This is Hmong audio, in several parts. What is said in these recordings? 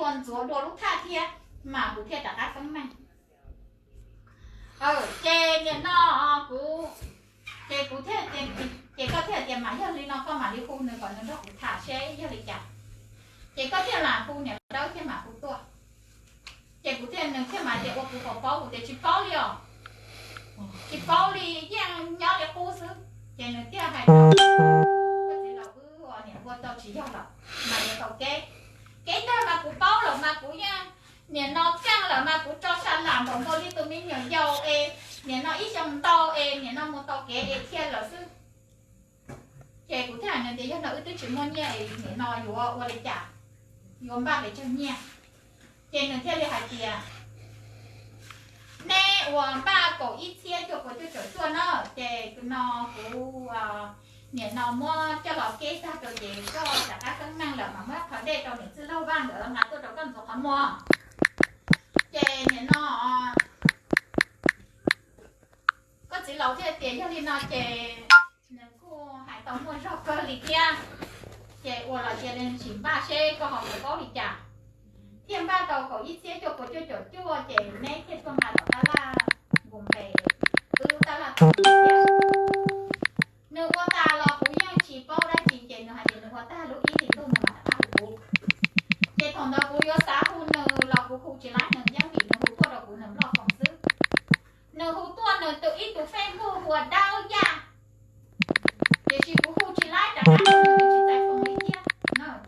ua ntxuav dua lub thaj thiab, mas kuv thiaj rov qab xeeb meej. Ces nim no kuv, ces kuv thiaj, ces koj thiaj tias mas yog li no koj mam li hu nws kom nws nrog kuv tham seb yog li cas. Ces koj thiaj lam hu niam Dawb thiaj mam hu tuaj. Ces kuv thiaj, nws thiaj mam tias ua kuv puas paub, kuv tias tsis paub li os, tsis paub li, yeej nyob li qub xwb. Ces nws thiaj hais tias, koj txiv laus, wb ua niam ua txiv tsis yog lawm, mas yuav tau kev, kev tag mas kuv paub lawm mas kuv yeej, nim no keej lawm mas kuv tso sa lam npaum nkaus li tus me nyuam yaus es nim no ib xyoo ntau es nim no mus tau kev es thiaj lawm xwb. Ces kuv thiaj hais nws tias yog no wb twb tsis muaj nyiaj es nim no yuav ua li cas, yuav npaj pes tsawg nyiaj. Ces nws thiaj li hais tias neb uas npaj kaum ib txhiab cuaj puas cuaj caum cuaj na, ces no kuv nim no muab coj los keb tag rau ces koj rov qab xeeb meej lawm mas muab qhov dej rau niam txiv laug Vaj nkawd nqa tuaj rau koj ntxuav qhov muag. Ces nim no koj txiv laus thiaj tias yog li no ces nws kuj hais tau muaj zog kawg li thiab. Ces ua los cia li sim npaj seb koj ho puas paub li cas. Thiaj npaj tau kaum ib txhiab cuaj puas cuaj caum cuaj ces neb thiaj tuaj nqa tom tab laj nqus npe, wb lub tab laj tau thiab. Nws ua tas los kuv yeej tsis paub dab tsi ces nws hais tias nws ua tag lub ib hlis ntuj nws mam rov qab hu kuv. Ces thaum ntawd kuv yuav xav hu nws los kuv hu tsis laib nws yeej vim nws hu tuaj rau kuv nws nploj foom xwb. Nws hu tuaj nws tus ib tus Facebook hu ua Dawb Yaj, tiam sis kuv hu tsis laib rov qab nws tsis txais foom li thiab.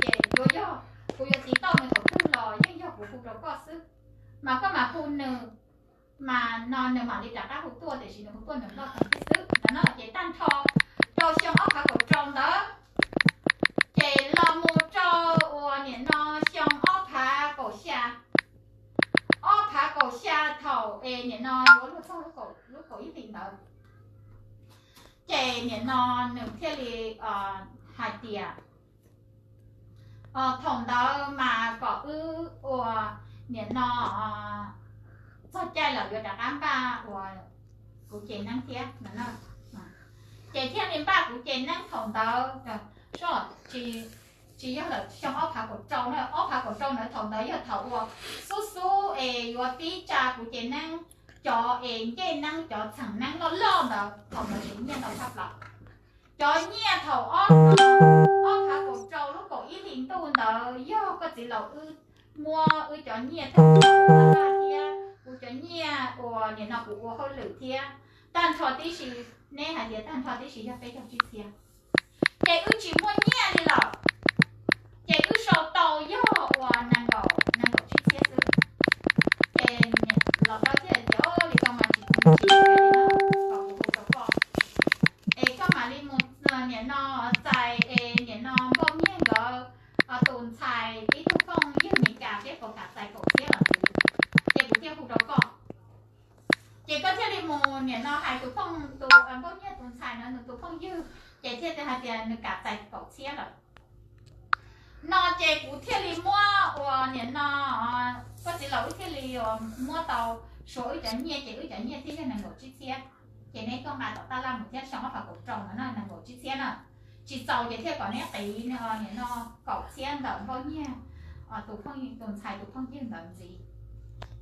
Ces yuav yog kuv yuav tiv tauj nws thaum twg los yeej yog kuv hu rau koj xwb, mas koj mam hu nws, mas no nws mam li rov qab hu tuaj, tiam sis nws hu tuaj nws nploj foom tib xwb no na. Ces tag nrho rau xyoo ob phav kaum rau ntawd ces los mus rau uas nim no xyoo ob phav kaum xya, ob phav kaum xya thaum es nim no yuav luag txog lub kaum ib hlis ntawd, ces nim no nws thiaj li hais tias thaum ntawd mas kom wb ua nim no txog caij lawm yuav rov qab npaj uas kuv ces neeb thiab. Ces thiaj li npaj kuv ces neeb thaum ntawd, tsis yog lawm, xyoo ob phav kaum rau na, ob phav kaum rau ntawd thaum ntawd yog thaum uas xub xub es yuav pib tsa kuv ces neeb, cov es ncej neeb cov txheem neeb loj loj ntawd thaum ntawd ces nyiaj ntau tshaj plaws. Cov nyiaj thaum ob, ob phav kaum rau lub kaum ib hlis ntuj ntawd yog koj txiv laus wb muab wb cov nyiaj thiab, kuv cov nyiaj uas nim no kuv ua hauj lwm thiab, tag nrho tib si, neb hais tias tag nrho tib si yog peb caug tsib txhiab. Ces wb tsis muaj nyiaj li lawm, ces wb sau tau yog uas nees nkaum, nees nkaum tsib txhiab xwb. Ces los rau thiaj tias li ko mas tsis, tsis, kom kuv hu rau koj es koj mam li mus nim no txais es nim no Npauj Nyiaj nkawd tus ntxhais ib tug phooj ywg Mes Kas peb puas kam txais kaum txhiab los ntxiv, ces kuv thiaj hu rau koj. Ces koj thiaj li mus nim no hais tus phooj, tus Npauj Nyiaj tus ntxhais no nws tus phooj ywg, ces thiaj hais tias nws kam txais kaum txhiab lawm no. Ces kuv thiaj li muab uas nim no koj txiv laus wb thiaj li muab tau suav wb cov nyiaj, ces wb cov nyiaj thiaj yog nees nkaum tsib txhiab. Ces neb tuaj nqa tom taj laj mus thiab, xyoo ob phav kaum rau no na, nees nkaum tsib txhiab na. Tsis txaus ces thiaj kom neb qiv nim no kaum txhiab ntawm Npauj Nyiaj tus phooj, tus ntxhais tus phooj ywg ntawd ntxiv.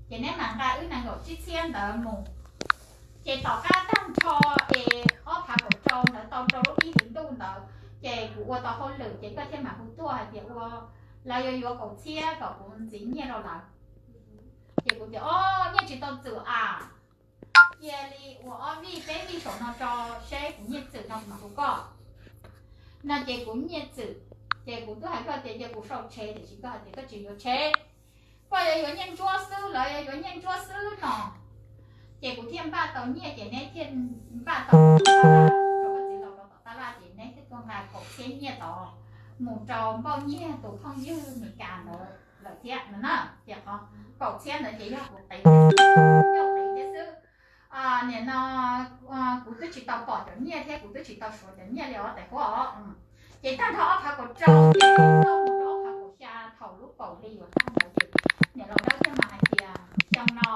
Ces neb mam nqa wb nees nkaum tsib txhiab ntawd mus. Ces tom qab tag nrho es ob phav kaum rau ntawd tau rau lub ib hlis ntuj ntawd, ces kuv ua tau hauj lwm ces koj thiaj mam hu tuaj hais tias ua, lawv yuav yuav kaum txhiab kom kuv ntxiv nyiaj rau lawv. Ces kuv tias o, nyiaj tsis tau txwm a, cia li ua ob vij peb vij saum no tso seb kuv nyiaj txwm no kuv mam hu koj no. Ces kuv nyiaj txwm, ces kuv twb hais koj tias cia kuv sau tsheb, tiam sis koj hais tias koj tsis yuav tsheb, koj yuav yuav nyiaj ntsuab xwb, lawv yuav yuav nyiaj ntsuab xwb no. Ces kuv thiaj npaj tau nyiaj ces neb thiaj npaj tau rau koj txiv laus rau tom taj laj ces neb thiaj tuaj nqa kaum txhiab nyiaj tod mus rau Npauj Nyiaj tus phooj ywg Mes Kas ntawd lawm thiab no na. Ces qhov kaum txhiab ntawd ces yog kuv qiv, yog qiv thiab xwb. Nim no kuv twb tsis tau pom cov nyiaj thiab kuv twb tsis tau suav cov nyiaj li os tais huab os. Ces tag nrho ob phav kaum rau ces txog mus rau ob phav kaum xya thaum lub kaum hli yuav tag ntawd ces niam laus Dawb thiaj mas hais tias xyoo no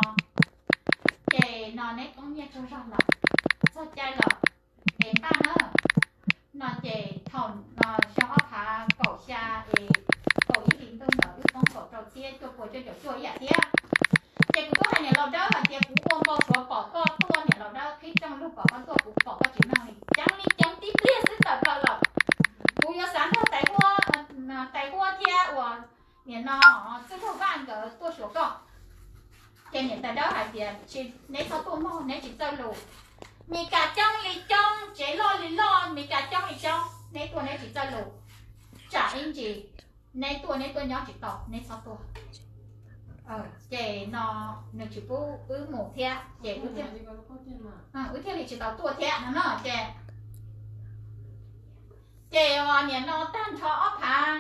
ces no neb poob nyiaj tsaug zog lawm, txog caij lawm es npaj na. No ces thaum no xyoo ob phav kaum xya es kaum ib hlis ntuj ntawd wb poob kaum rau txhiab cuaj cuaj caum cuaj ib yam thiab. Ces kuv twb hais niam laus Dawb hais tias kuv ua npau suav pom koj tuaj, niam laus Dawb qhib rooj lug pom koj tuaj, kuv pom koj tsis meej li, ceev li ceev tib pliag xwb tawm plaws lawm. Kuv yuav xav nrog tais huab, tais huab thiab uas niam no txwj laug Vaj nkawd tuaj xyuas koj. Ces niam tais Dawb hais tias tsis, neb txhob tuaj mog, neb tsis txawj lus. Mes kas coob li coob, tsev loj li loj, Mes kas coob li coob, neb tuaj neb tsis txawj lus. Tsam ib ntsis neb tuaj neb tuaj nyob tsis tau, neb txhob tuaj. Ces no nws tsis pub wb mus thiab ces wb thiaj li tsis tau tuaj thiab no no ces, ces niam no tag nrho ob phav,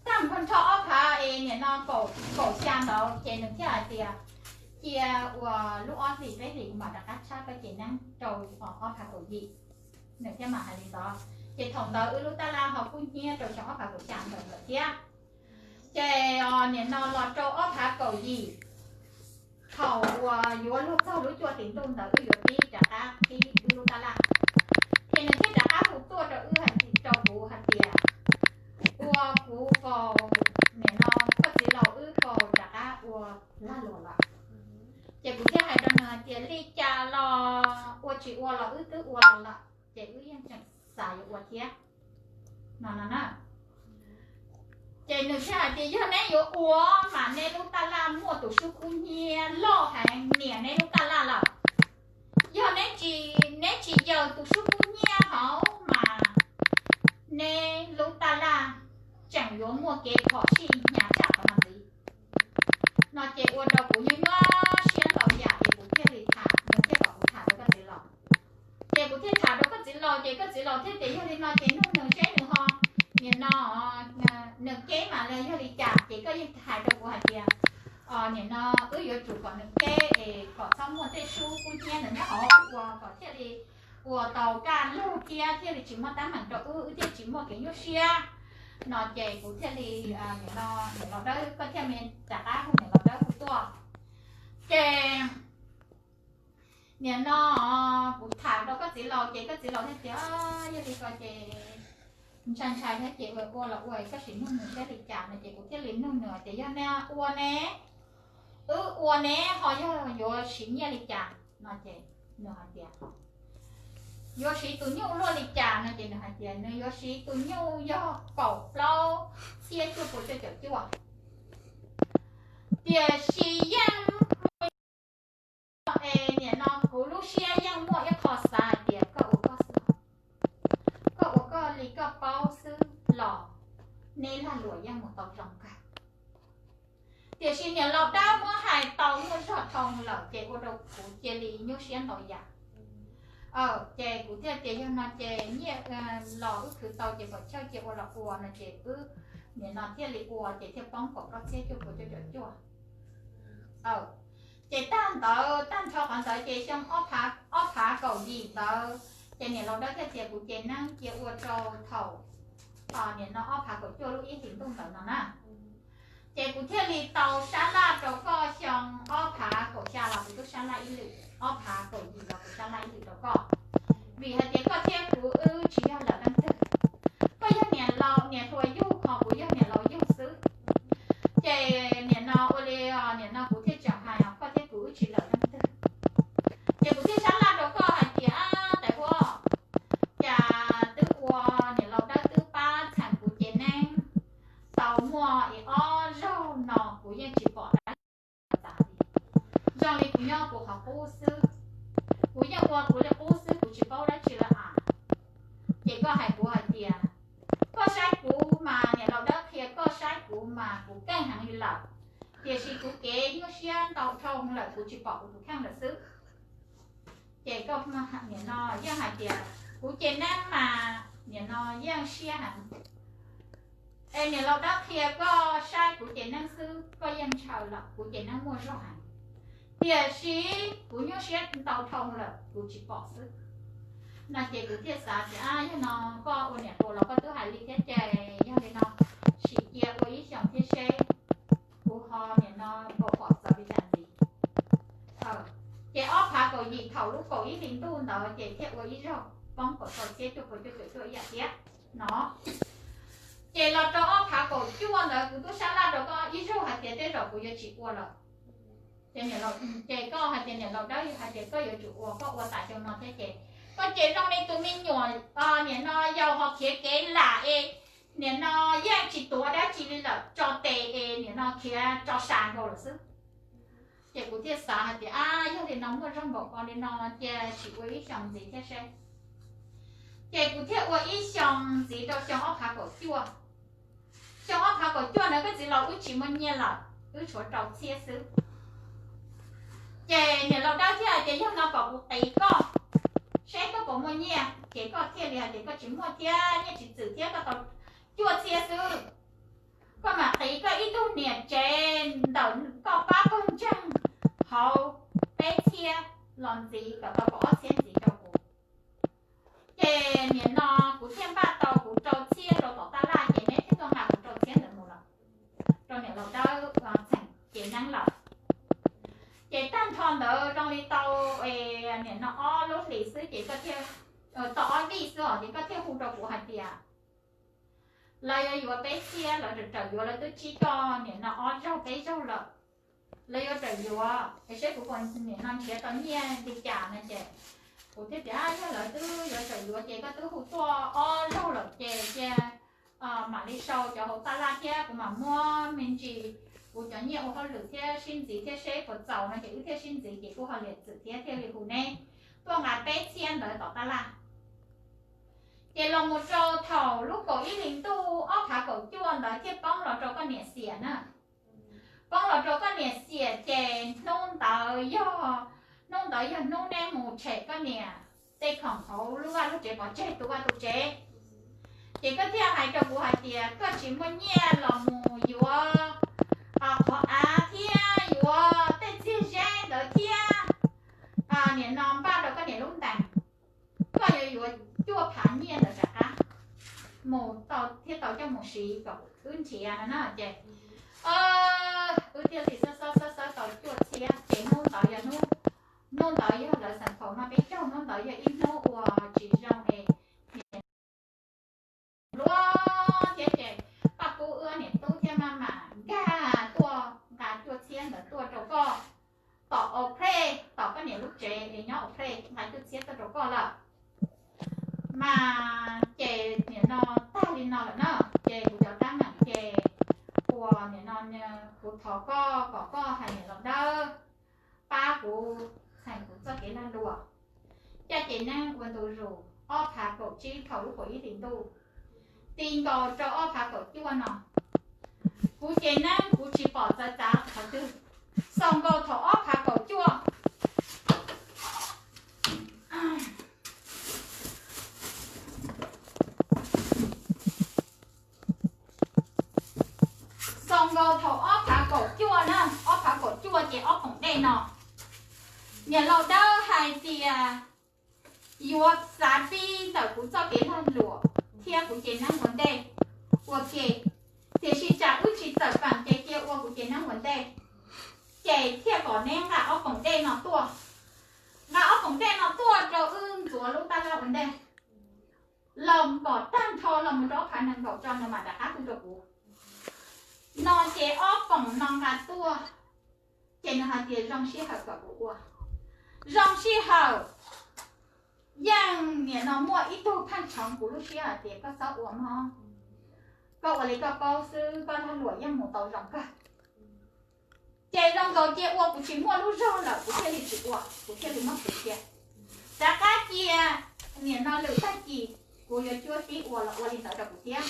tag nrho ob phav es niam no kaum, kaum xya ntawd ces nws thiaj hais tias cia ua lub ob hlis peb hlis kuv mam rov qab tshab koj cem neeb rau ob phav kaum yim. Nws thiaj mam hais li ntawd. Ces thaum ntawd wb lub tab laj ho kub hnyiab rau xyoo ob phav kaum xya ntawd lawm thiab. Ces niam no los rau ob phav kaum yim, thaum uas yuav luag txog lub cuaj hlis ntuj ntawd wb yuav pib rov qab qhib wb lub tab laj. Ces nws thiaj rov qab hu tuaj rau wb hais, rau kuv hais tias ua kuv faus, niam no koj txiv laus wb faus rov qab ua lag luam lawm. Ces kuv thiaj hais rau nws hais tias li cas los ua tsis ua los wb twb ua los lawm ces wb yeej tseem xav yuav ua thiab no no na. Ces nws thiaj hais tias yog neb yuav ua mas neb lub tab laj muaj tus sub kub hnyiab loj heev niam neb lub tab laj lawm. Yog neb tsis, neb tsis yaws tus sub kub hnyiab hauv mas neb lub tab laj tseem yuav muaj kev phom sij hnyav tshaj qhov no ntxiv. No ces ua rau kuv nyuaj nyuaj siab ntau yam ces kuv thiaj li tham, nws thiaj kom kuv tham rau koj txiv laus. Ces kuv thiaj tham rau koj txiv laus ces koj txiv laus thiaj tias yog li no ces nug nws seb nws ho, nim no nws keb mas yog li cas ces koj yeej hais rau kuv hais tias nim no wb yuav tsum kom nws keb es kom txhob muaj tej sub kub hnyiab ntawd nyob hauv ua kom thiaj li ua tau kaj lug thiab thiaj li tsis muaj teeb meem rau wb, wb thiaj tsis muaj kev nyuaj siab. No ces kuv thiaj li, nim no niam laus Dawb koj thiaj me rov qab hu niam laus Dawb hu tuaj. Ces nim no kuv tham rau koj txiv laus ces koj txiv laus thiaj tias yog li ko ces ntshai ntshai thiab ces ua ua los ua, koj sim nug nws saib li cas no ces kuv thiaj li nug nws tias yog nej ua ne, wb ua ne ho yog yuav siv nyiaj li cas no ces nws hais tias yuav siv tus nyuj luaj li cas no ces nws hais tias nws yuav siv tus nyuj yog kaum plaub txhiab cuaj puas cuaj caum cuaj. Tiam sis yeej es nim no kuv lub siab yeej muaj ib qho xav hais tias koj ua koj xwb, koj ua koj li koj paub xwb los neb lag luam yeej mus tau zoo kawg. Tiam sis niam laus Dawb muab hais tau muaj zog dhau lawm ces ua rau kuv cia li nyuaj siab ntau yam. Ces kuv thiaj tias yog no ces nyiaj los wb khwv tau ces kom chawj cia ua los ua no ces wb nim no thiaj li ua ces thiaj poob kaum plaub txhiab cuaj puas cuaj caum cuaj. Ces tag ntawd tag nrho qhov ntawd ces xyoo ob phav kaum yim ntawd ces niam laus Dawb thiaj tias kuv ces neeb cia ua rau thaum nim no ob phav kaum cuaj lub ib hlis ntuj ntawd no na. Ces kuv thiaj li tau sab laj rau koj xyoo ob phav kaum xya los kuv twb sab laj ib lwm, ob phav kaum yim los kuv sab laj ib lwm rau koj. Vim hais tias koj thiab kuv wb tsis yog lawm leej twg. Koj yog niam laus niam hluas yug ho kuv yog niam laus yug xwb. Ces nim no ua li, nim no kuv thiaj tseem hais os koj thiab kuv wb tsis lawm leej twg. Ces kuv thiaj sab laj rau koj hais tias tais huab, cas twb ua niam laus Dawb twb pab txheem kuv cev neeb tau muaj ib ob zaug no kuv yeej tsis pom dab tsi li. Zoo li kuv nyob kuv qhov qub xwb, kuv yeej ua kuv li qub xwb kuv tsis paub dab tsi lawm as. Ces koj hais kuv hais tias koj saib kuv mas niam laus Dawb qhia koj saib kuv mas kuv keej heev li lawm, tiam sis kuv kev nyuaj siab ntau dhau lawm kuv tsis pom kuv tus kheej lawm xwb. Ces koj nim no yeej hais tias kuv cev neeb mas nim no yeej siab heev. Es niam laus Dawb qhia koj saib kuv cev neeb xwb koj yeej ntshaw lawm, kuv cev neeb muaj zog heev, tiam sis kuv nyuaj siab ntau dhau lawm kuv tsis pom xwb. No ces kuv thiaj xav tias yog no koj ua niam hluas los koj twb hais li thiab ces yog li no sim cia ua ib xyoos thiab seb kuv ho nim no puas pom txawv li cas ntxiv. Ces ob phav kaum yim thaum lub kaum ib hli ntuj ntawd ces thiaj ua ib zaug poob kaum rau txhiab cuaj puas cuaj caum cuaj ib yam thiab no. Ces los rau ob phav kaum cuaj ntawd kuv twb sab laj rau koj ib zaug hais tias tej zaum kuv yuav tsis ua lawm. Ces niam laus, ces koj hais tias niam laus Dawb hais tias koj yuav tsum ua, koj ua tas xyoo no thiab ces koj ces zoo li tus me nyuam, nim no yau ho khiav kev lam es nim no yeej tsis tuav dab tsi li lawm, tso tes es nim no khiav tso sa nkaus lawm xwb. Ces kuv thiaj xav hais tias, ab, yog li no muaj zog npaum ko li no, cia sim ua ib xyoos ntxiv thiab seb. Ces kuv thiaj ua ib xyoos ntxiv rau xyoo ob phav kaum cuaj. Xyoo ob phav kaum cuaj ntawd koj txiv laus wb tsis muaj nyiaj lawm, wb tshuav rau txhiab xwb. Ces niam laus Dawb thiaj hais tias yog no kom kuv qiv koj, seb koj puas muaj nyiaj, ces koj thiaj li hais tias koj tsis muaj thiab, nyiaj tsis txwm thiab, koj tau cuaj txhiab xwb. Koj mam qiv koj ib tug niam tsev ntawm koj pab pawg ntseeg hauv peb txhiab los ntxiv kom tau kaum ob txhiab ntxiv rau kuv. Ces nim no kuv thiaj npaj tau kuv rau txhiab rau tom taj laj, ces neb thiaj tuaj nqa kuv rau txhiab ntawd mus lawm rau niam laus Dawb Txheem ces neeb lawm. Ces tag nrho ntawd zoo li tau nim no ob lub hlis xwb ces koj thiaj, tau ob vij xwb os, ces koj thiaj hu rau kuv hais tias lawv yuav yuav peb txhiab, lawv raws yuav, lawv twb tsib koj nim no ob zaug peb zaug lawm. Lawv yuav raws yuav es seb kuv puas nim no nrhiav tau nyiaj li cas no ces kuv thiaj tias yog lawv twb yuav raws yuav ces koj twb hu tuaj ob zaug lawm ces cia mam li sau cov hauv taj laj thiab kuv mam muab me ntsis kuv cov nyiaj ua hauj lwm thiab sib ntxiv thiab seb puas txaus no ces wb thiaj sib ntxiv ces kuj ho liam txwm thiab thiaj li hu neb tuaj nqa peb txhiab ntawd tom taj laj. Ces los mus rau thaum lub kaum ib hlis ntuj ob phav kaum cuaj ntawd thiaj poob los rau koj niam xiam na. Poob los rau koj niam xiam ces hnub ntawd yog, hnub ntawd yog hnub neb mus tshem koj niam tej khoom hauv lub vaj lub tsev pov tseg tu vaj tu tsev. Ces koj thiaj hais rau kuv hais tias koj tsis muaj nyiaj los mus yuav qhov av thiab yuav tej txiag zeb ntawd thiab nim no npaj rau koj niam lub ntees. Koj yuav yuav cuaj phav nyiaj ntawd rov qab mus tau thiab tau coj mus siv kom wb nrhiav no na ces wb thiaj li xawb xawb xawb xawb tau cuaj txhiab ces hnub ntawd yog, hnub ntawd yog lawv xeem faus no peb caug, hnub ntawd yog ib hnub uas tsis zoo es luag thiab ces Paj Pub wb niam tub thiaj maj mam nkag tuaj nqa cuaj txhiab ntawd tuaj rau koj tom au plej, tom koj niam lub tsev es nyob au plej nqa cuaj txhiab tuaj rau koj lawm. Mas ces nim no tag li no lawm na, ces kuv cov teeb meem ces uas nim no kuv thov koj kom koj hais niam laus Dawb pab kuv txheem kuv txoj kev lag luam. Caj ces neeb ua ntu zus ob phav kaum tsib thaum lub kaum ib hlis ntuj ti nkaus rau ob phav kaum cuaj no, kuv ces neeb kuv tsis pom txawv txav qhov twg. Xaus nkaus thaum ob phav kaum cuaj, xaus nkaus thaum ob phav kaum cuaj na, ob phav kaum cuaj ces ob poom dej no, niam laus Dawb hais tias yuav xav pib ntawm kuv txoj kev lag luam thiab kuv ces neeb ua ntej ua ke, tiam sis tsam wb tsis txawm peem ces cia ua kuv ces neeb ua ntej, ces thiaj kom neb nqa ob poom dej no tuaj. Nqa ob poom dej no tuaj rau wb ntxuav lub taj laj ua ntej. Los kom tag nrho los mus rau ob phav nees nkaum tso nws mam rov qab tuaj rau kuv. No ces ob poom no nqa tuaj, ces nws hais tias zoo sij hawm kom kuv ua. Zoo sij hawm, yeej nim no muaj ib tug pheej tshoov kuv lub siab hais tias koj txhob ua mog, koj ua li koj paub xwb, koj lag luam yeej mus tau zoo kawg. Ces zoo nkaus cia ua kuv tsis muaj lub zog lawm kuv thiaj li tsis ua, kuv thiaj li muab tso cia. Rov qab cia nim no lwm tag kis kuv yuav cuab tib ua los ua li ntawd rau kuv thiab.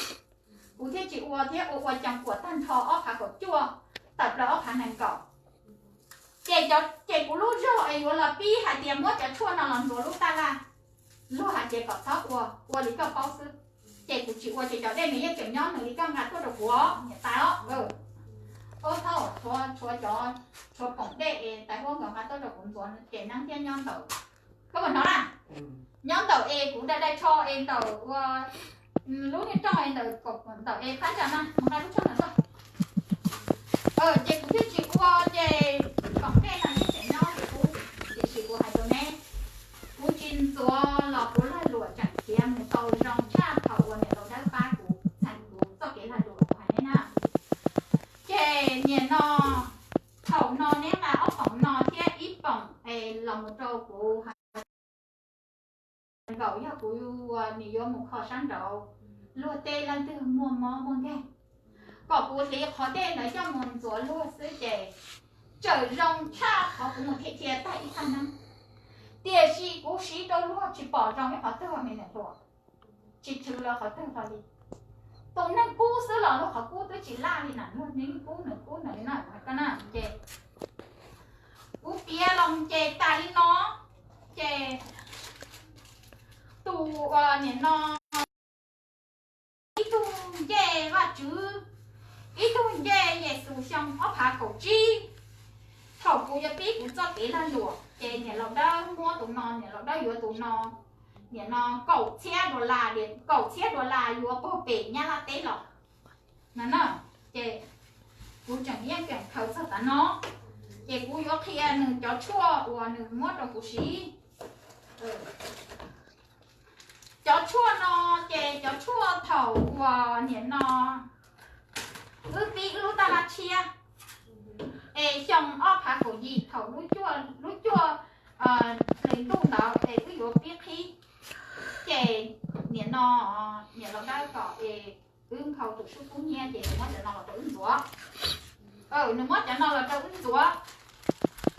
Kuv thiaj tsis ua thiab ua ua coos kuam tag nrho ob phav kaum cuaj tawm plaws ob phav nees nkaum. Ces cov, ces kuv lub zog es yuav los pib hais tias muab cov tshuaj no los ntxuav lub taj laj, luag hais tias kom txhob ua, ua li koj paub xwb. Ces kuv tsis ua ces cov dej nws yeej tseem nyob nws li koj nqa tuaj rau kuv os niam tais os. Ub thaub, tshuav cov, tshuav poom dej es tais huab nkawd nqa tuaj rau kuv ntxuav ces neeb thiaj nyob ntawm, koj puas hnov na? Nyob ntawm es kuv dai dai tsho es ntawm ua lub niag rooj es ntawm, ntawm es phab ntsa na mus nqa lub tshuaj ntawd tuaj. Ces kuv thiaj tsis ua ces poom dej no yeej tseem nyob ces kuv, tiam sis kuv hais rau neb, kuv tsis ntxuav los kuv lag luam tseem khiav mus tau zoo tshaj thaum uas niam laus Dawb pab kuv txheem kuv txoj kev lag luam kuv hais neb na. Ces nim no, thaum no neb nqa ob poom no thiab ib poom es los mus rau kuv hais nkaum yog kuv nim yuav mus kho sab nraud, luag tej leej twg muaj mob muaj nkeeg, kom kuv hliv qhov dej ntawd coj mus ntxuav luag xwb ces tseem zoo tshaj qhov kuv mus dhia dhia tag ib tag neeb. Tiam sis kuv siv rau luag tsis pom zoo ib qhov twg me niam hluas, tsis chwv los qhov twg los li. Tus neeg kub xwb los luag qhov kub twb tsis laj li na, luag neeg kub nws kub nws li na, ko na ces kuv piav los ces tas li no, ces tus, nim no, ib tug ncej Vajtswv, ib tug ncej Yexus xyoo ob phav kaum tsib. Thaum kuv yuav pib kuv txoj kev lag luam ces niam laus Dawb muab tus no, niam laus Dawb yuav tus no, nim no kaum txhiab dollar, kaum txhiab dollar yuav puag pem Nyab Laj teb los no na. Ces kuv tseem yeej keem khaws txog tav no, ces kuv yuav qhia nws cov tshuaj uas nws muab rau kuv siv. Cov tshuaj no ces cov tshuaj thaum uas nim no wb pib wb lub taj laj tshiab, es xyoo ob phav kaum yim thaum lub cuaj, lub cuaj hli ntuj ntawd es wb yuav pib qhib. Ces nim no niam laus Dawb kom es wb nphau tus sub kub hnyiab ces muab cov no los rau wb ntxuav. Nws muab cov no los rau wb ntxuav.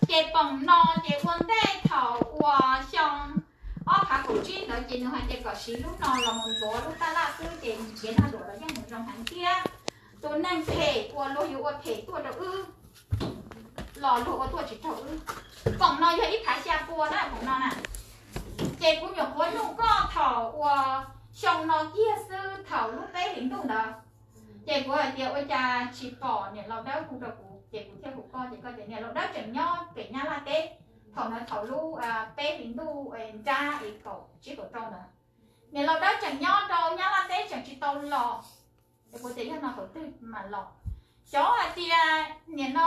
Ces poom no ces ua ntej thaum uas xyoo ob phav kaum tsib ntawd ces nws hais tias kom siv lub no los mus ntxuav lub taj laj xwb ces nws kev lag luam los yeej mus zoo heev thiab. Tus neeg phem uas luag yuav ua phem tuaj rau wb los luag ua tuaj tsis raug wb. Poom no yog ib phav xya pua na, poom no na. Ces kuv nyuam qhuav nug koj thaum uas xyoo no kiag xwb thaum lub peb hlis ntuj ntawd, ces kuv hais tias ua cas tsis pom niam laus Dawb hu rau kuv, ces kuv thiaj hu koj, ces koj tias niam laus Dawb tseem nyob pem Nyab Laj teb. Thaum ntawd thaum lub peb hlis ntuj nrab es kaum tsib kaum rau ntawd, niam laus Dawb tseem nyob rau Nyab Laj teb tseem tsis tau los. Ces kuv tias yog no thaum twg mam los? Xyov hais tias nim no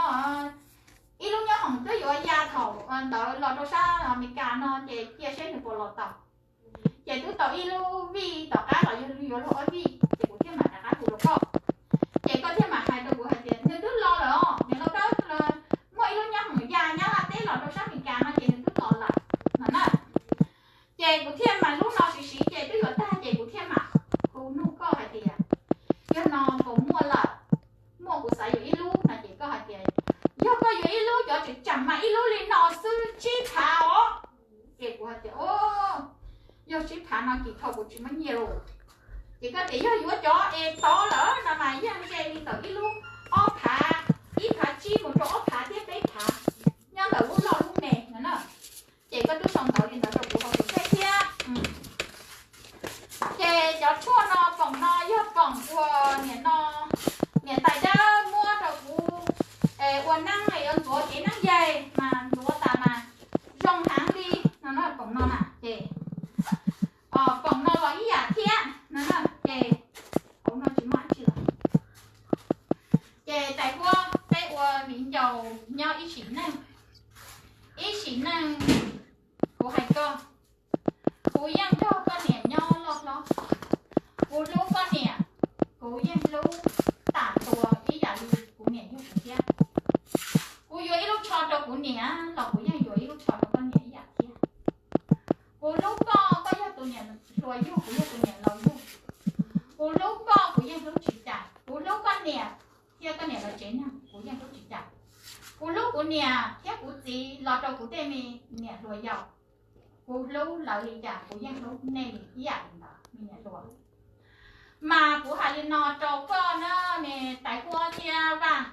ib lub nyob hoom twb yuav ya thaum ntawd los rau sab Amelikas no ces cia seb nws puas los tau. Ces twb tau ib lub vij tom qab los yuav luag ob vij, ces kuv thiaj mam rov qab hu rau koj. Ces koj thiaj mam hais rau kuv hais tias nws twb los lawm os, niam laus Dawb muaj ib lub nyob hoom ya Nyab Laj teb los rau sab Amelikas no ces nws twb los lawm no na. Ces kuv thiaj mam lub no siv siv ces twb yuav tag ces kuv thiaj mam hu nug koj hais tias yog no puas muaj lawm, muaj kuv xav yuav ib lub no ces koj hais tias yog koj yuav ib lub cov tseem tsam mas ib lub li no xwb tsib phav os. Ces kuv hais tias o, yog tsib phav no kis thau kuv tsis muaj nyiaj lauj. Ces koj tias yog yuav cov es tod lawm no mas yeej ze li ntawm ib lub ob phav, ib phav tsib mus rau ob phav thiab peb phav, nyob ntawm lub loj lub me no na. Ces koj twb sau ntawv li ntawd rau kuv hauv tus kheej thiab. Ces cov tshuaj no, poom no yog poom uas nim no niam tais Dawb muab rau kuv ua neeb yuav ntxuav kev neeb yaig mas ntxuav tas mas zoo heev li no na, poom no na. Ces poom no los ib yam thiab no na. Ces hauv no tsis muaj dab tsi lawm. Ces tais Huab, peb ua viv ncaus nyob ib sim neej, ib sim neej, kuv hais koj, kuv yeej nrog koj niam nyob loj hlob. Kuv hlub koj niam, kuv yeej hlub tas tua ib yam li kuv niam yug kuv thiab. Kuv yuav ib lub tsho rau kuv niam los kuv yeej yuav ib lub tsho rau koj niam ib yam thiab. Kuv hlub koj, koj yog tus niam hluas yug, kuv yog tus niam laus yug. Kuv hlub koj, kuv yeej hlub tsis cais. Kuv hlub koj niam thiab koj niam lawv tsev neeg, kuv yeej hlub tsis cais. Kuv hlub kuv niam thiab kuv txiv los rau kuv tej me niam hluas yaus. Kuv hlub lawv li cas kuv yeej hlub nej li ib yam li ntawd me niam hluas. Mas kuv hais li no rau koj na, me tais Huab thiab Vaj,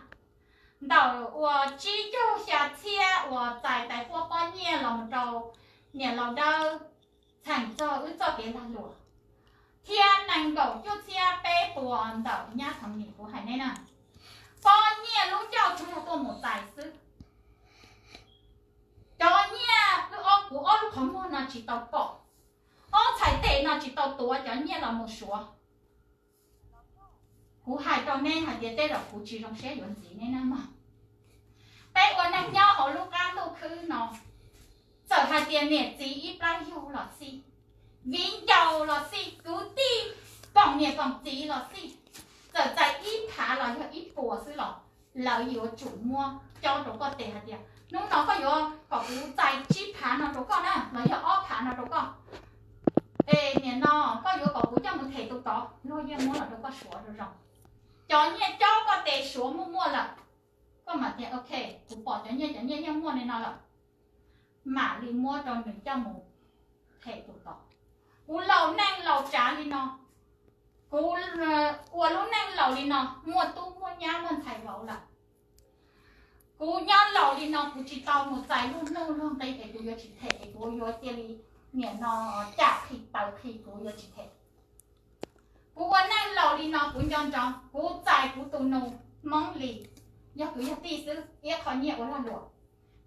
ntawm uas tsib caug xya txhiab uas txais tais Huab pob nyiaj los rau niam laus Dawb txheem txog wb txoj kev lag luam, thiab nees nkaum cuaj txhiab peb puas ntawm nyab Thoob Nim kuv hais nej na, pob nyiaj lub ncauj tsuas yog tuaj mus txais xwb. Cov nyiaj kuv ob lub qhov muag no tsis tau pom, ob txhais tes no tsis tau tuav cov nyiaj los mus suav. Kuv hais rau nej hais tias tej zaum kuv tsis zoo siab yuav ntxiv nej na mog. Peb ua neeg nyob hauv lub qab ntuj khwb no, txawm hais tias niam txiv ib plab yug los xij, viv ncaus los xij, kwv tij koom niam koom txiv los xij, txawm txais ib phav los yog ib puas xwb los Lawv yuav tsum muab cob rau koj tes hais tias hnub no koj yuav kom kuv txais tsib phav no rau koj na, los yog ob phav no rau koj. Es nim no koj yuav kom kuv coj mus them tus tod, luag yeej muab los rau koj suav zoo zoo. Cov nyiaj cob koj tes suav muaj muaj lawm, koj mam tias ok, kuv pom cov nyiaj, cov nyiaj yeej muaj li no lawm, mam li muab rau nws coj mus them tus tod. Kuv laus neej laus tsav li no, kuv ua lub neej laus li no, muaj tub muaj nyab muaj ntxhais vauv lawm. Kuv nyob laus li no kuv tsis tau mus txais luag nuj luag nqi es kuv yuav tsis them es kuv yuav cia li nim no cam qhi taw qhi kuv yuav tsis them. Kuv ua neej laus li no kuv nco ntsoov kuv txais kuv tus nus Hmoob Lis, yog kuv yog tij xwb ib qho nyiaj ua lag luam.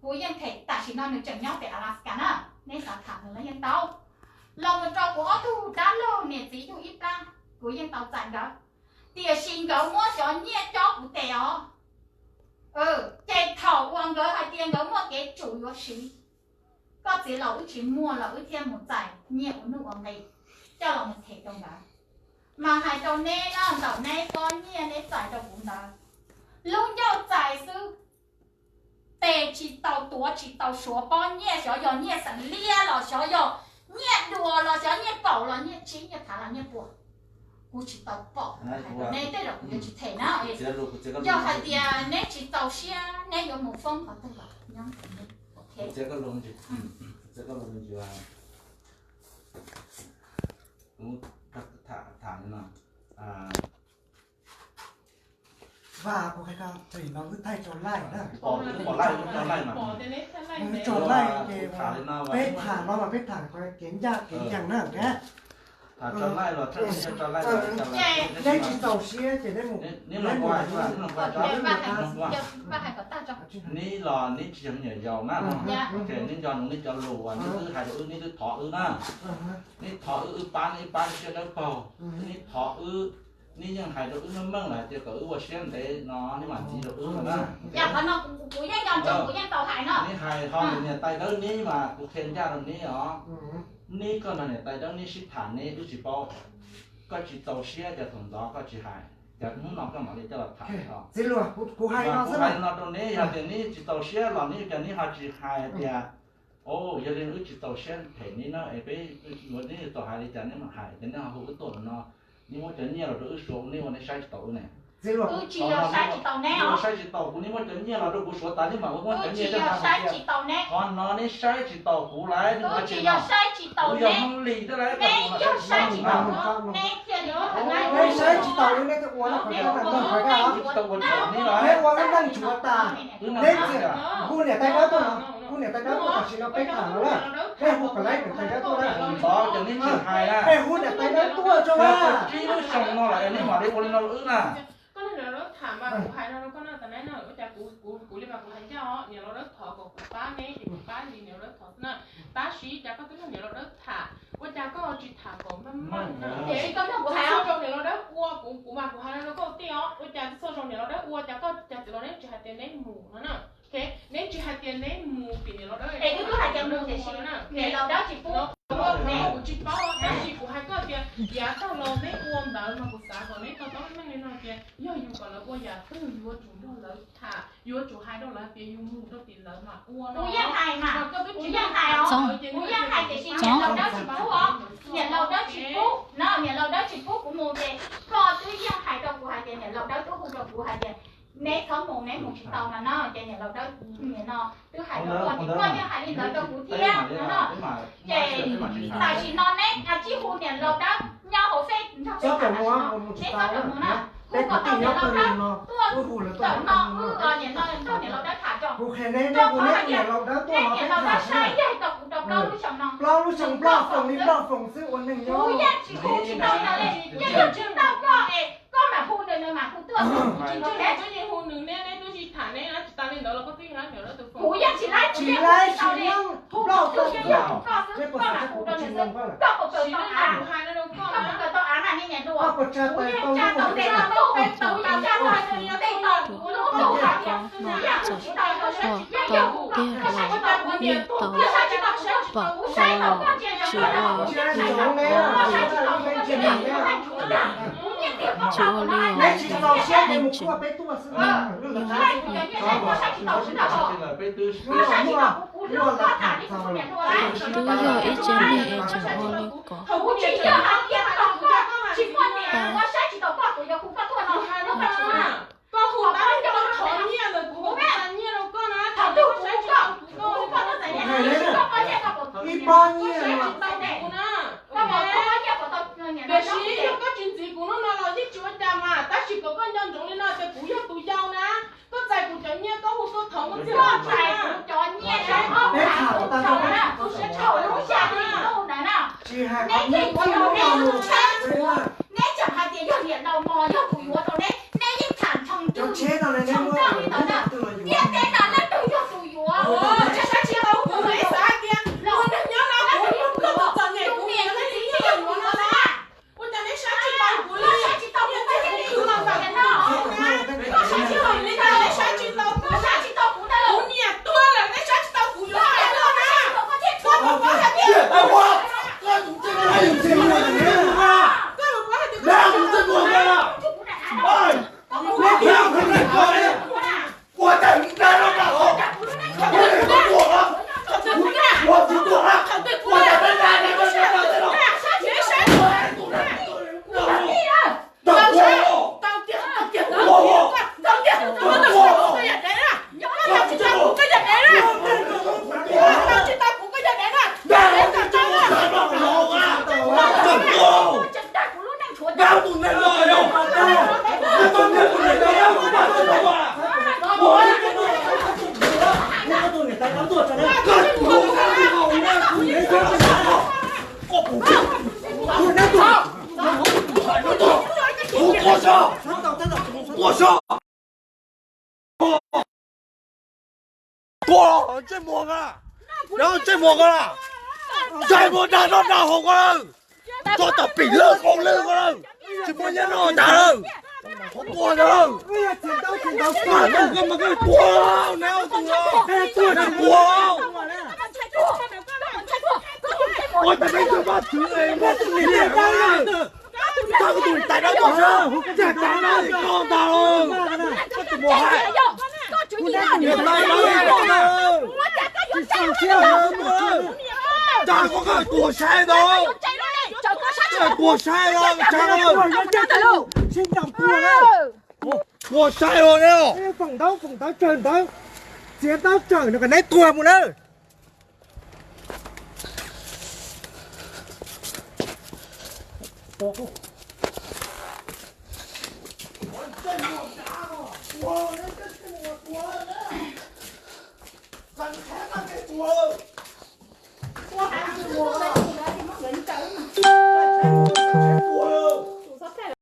Kuv yeej them, tam sim no nws tseem nyob pem Alaska na, neb xav tham nws los yeej tau. Los mus rau kuv ob tug dab laug niam txiv yug ib plab, kuv yeej tau txais nkawd. Tiam sis nkawd muab cov nyiaj cob kuv tes os. Ces thaum uas nkawd hais tias nkawd muaj kev tsum yuav siv, koj txiv laus wb tsis muaj los wb thiaj mus txais nyiaj ua nuj ua nqi coj los mus them rau nkawd. Mas hais rau neb na, ntawm neb pob nyiaj neb txais rau kuv ntawd, lub ncauj txais xwb, tes tsis tau tuav tsis tau suav pob nyiaj, xyov yog nyiaj xeem liab los xyov yog nyiaj dua los xyov nyiaj kaum los nyiaj tsib nyiaj phav los nyiaj puas, kuv tsis tau pom. Hais rau neb tej zaum kuv yuav tsis them na. Yog hais tias neb tsis txaus siab neb yuav mus foob qhov twg los nyob ntawm neb. Tham no, Vaj, kuv hais koj, thaum no wb thaij tso laij na. Wb tso laij ces peb tham no mas peb tham kev ncaj kev ncees na. Neb tsis txaus siab ces neb mus, neb mus neb los neb tsis yog me nyuam yaus na. Neb nco ntsoov neb cov lus uas neb twb hais rau wb, neb twb thov wb na. Neb thov wb, wb pab neb ib pab siab dawb paug. Neb thov wb, neb yeej hais rau wb meej meej lawm tias kom wb ua siab ntev no neb mam ntxiv rau wb no na. Yog qhov no kuv yeej nco ntsoov, kuv yeej tau hais no. Neb hais ho niam tais dawb neb mas kuv qhia ncaj rau neb os. Neb koj nrog niam tais dawb neb sib tham neb wb tsis paub. Koj tsis txaus siab ces thaum ntxov koj tsis hais, ces hnub no koj mam li coj los tham os. Txiv Luag, kuv hais no xwb, hais no rau neb, yog tias neb tsis txaus siab los neb ua cas neb ho tsis hais tias, o, yog li wb tsis txaus siab them neb na, es peb yuav, neb yuav tau hais li cas neb mam hais, ces neb ho hu wb tuaj no, neb muab cov nyiaj los rau wb suav, neb ua neb saib tsis taus wb ne. Wb tsis yog saib tsis taus neb os. Saib tsis taus kuv, neb muab cov nyiaj los rau kuv suav tas neb mam ua, muab cov nyiaj coj, qhov no neb saib tsis taus kuv lawm, neb ua tsis yog saib tsis taus, kuv yog Hmoob Lis thiab lawm, neb yog saib tsis taus, neb thiaj li, neb saib tsis taus li neb thiaj ua, neb ua, neb ua lub neej tsis ua tas. Neb txiv, hu niam tais dawb tuaj no, hu niam tais dawb tuaj, tam sim no peb tham no na. Neb hu kom lawv niam tais dawb tuaj na. Ntxov ces neb tsis hais na. Neb hu niam tais dawb tuaj tso na. Tsib lub xyoo no lawm neb mam li ua li no rau wb na. Koj niam laus dawb tham mas kuv hais no rau koj na, tas neb na, ua cas kuv, kuv, kuv li mas kuv hais ncaj os, niam laus dawb thov kom kuv pab neb ces kuv pab li niam laus dawb thov xwb na. Tab sis cas koj twb nrog niam laus dawb tham, ua cas koj tsis tham kom meej meej na? Txhua zaus niam laus dawb ua, kuv, kuv mas kuv hais no rau koj tiag os, ua cas txhua zaus niam laus dawb ua cas koj, cas txiv laus neb tsis hais tias neb mus no na. Neb tsis hais tias neb mus tim niam laus dawb, es wb twb hais tias mus tiam sis niam laus dawb tsis pub. Kuv tsis paub, tab sis kuv hais koj tias yav tag los neb ua ntawd mas kuv xav kom neb to taub meej li no tias yog yus kom lawv ua yam twg yuav tsum nrog lawv tham, yuav tsum hais rau lawv tias yus mus rau tim lawv mam ua no. Kuv yeej hais mas, kuv yeej hais os, kuv yeej hais tiam sis niam laus dawb tsis pub os, niam laus dawb tsis pub no, niam laus dawb tsis pub kuv mus ces koj twb yeej hais rau kuv hais tias niam laus dawb twb hu rau kuv hais tias neb txhob mus, neb mus tsis tau no no, ces niam laus dawb nim no twb hais rau koj, koj yeej hais li ntawd rau kuv thiab no no. Ces tam sim no neb tsij hu niam laus dawb nyob hauv fej nrog peb tham tam sim no, neb txhob mus na. Hu kom tau niam laus dawb tuaj, hu kom tau no, hu kom niam laus dawb tham tso. Rau qhov hais tias neb niam laus dawb saib yaig tau kuv rau plaub lub xyoo no, plaub lub xyoo, plaub foom li plaub foom xwb ua neeg nyob. Kuv yeej tsis hu tsis tau nws li, yeej tsis tau koj es koj mam hu nws, nws mam hu tuaj. Tsis hu nws, neb, neb twb tsis tham neb, tsis tas li ntawd los koj twb yog niam laus dawb tus foom. Kuv yeej tsis laib, kuv yeej tsis tau nws, hu kuv twb yeej yog koj xwb, koj mam hu rau nws xwb. Koj puas kawm tau av na? Koj puas kawm tau av na, nej niam dua? Kuv yeej tsa tau tes tau ntuj, kuv yeej tsa tau tes tau ntuj hais tias yog kuv tsis tau, yog kuv tsis tau, yog kuv tsis tau, kuv saib tsis tau, kuv saib tsis tau, kuv saib tsis tau, kuv saib tsis tau, kuv saib tsis tau, kuv yeej Tsis ua li os, leej twg, twb yog ib tsev neeg es tseem ua li ko. Koj hu tab, koj thov nyiaj ntawm kuv, kuv txais nyiaj rau koj na, thaum twg kuv saib tsis tau kuv, koj hu koj txais nyiaj, ib pob nyiaj saib tsis tau kuv na. Tiam sis yog koj tsis ntxiv kuv hnub no los yeej tsis ua cas mas, tab sis kom koj nco ntsoov li no tias kuv yog tus yau na, koj txais kuv cov nyiaj koj hu tuaj thov muaj txiag, koj txais kuv cov nyiaj, kuv siab tshaj lub xya hli ntawd na. Neb yeej yuav rau neb, neb tseem hais tias yog niam laus mos yog kuv yuav rau neb, neb yeej tham ntsho ntswg ntsho nrog li ntawd na. Ntiaj teb no leej twg yog tus yuav? Neb saib tsis tau kuv, neb xav hais tias tus neeg nyob no kuv, koj tus txom nyem kuv niam kuv txiv yeej yuav no na. Ua cas neb saib tsis tau kuv li? Ntiaj teb no, koj saib tsis tau li ntawd, neb saib tsis tau kuv, kuv niam tuag lawm neb saib tsis tau kuv yuav hais luaj na. Koj puas paub hais tias, koj puas paub hais tias Tuag ntsej muag a, ntsej muag a, ntsej muag dag noj dag haus ko lawm, tso tom pim lawj qau lawj ko lawm, tsis muaj nyiaj noj tas lawm, tuag lawm, koj mas koj tuag neb tus, tuag, ua tas peb tus vaj tswv, tus niam tais no tuaj, cas tas no koj tas lawm, koj tus muaj hais, niam tais no koj tas lawm, cas koj tuag saib ntawd, tuag saib ntawd, cas tuag saib os, tuag saib os ne. Foom ntawv foom ntawv tsawg ntawv, txiav ntawv tsawg no kom neb tuag mus na.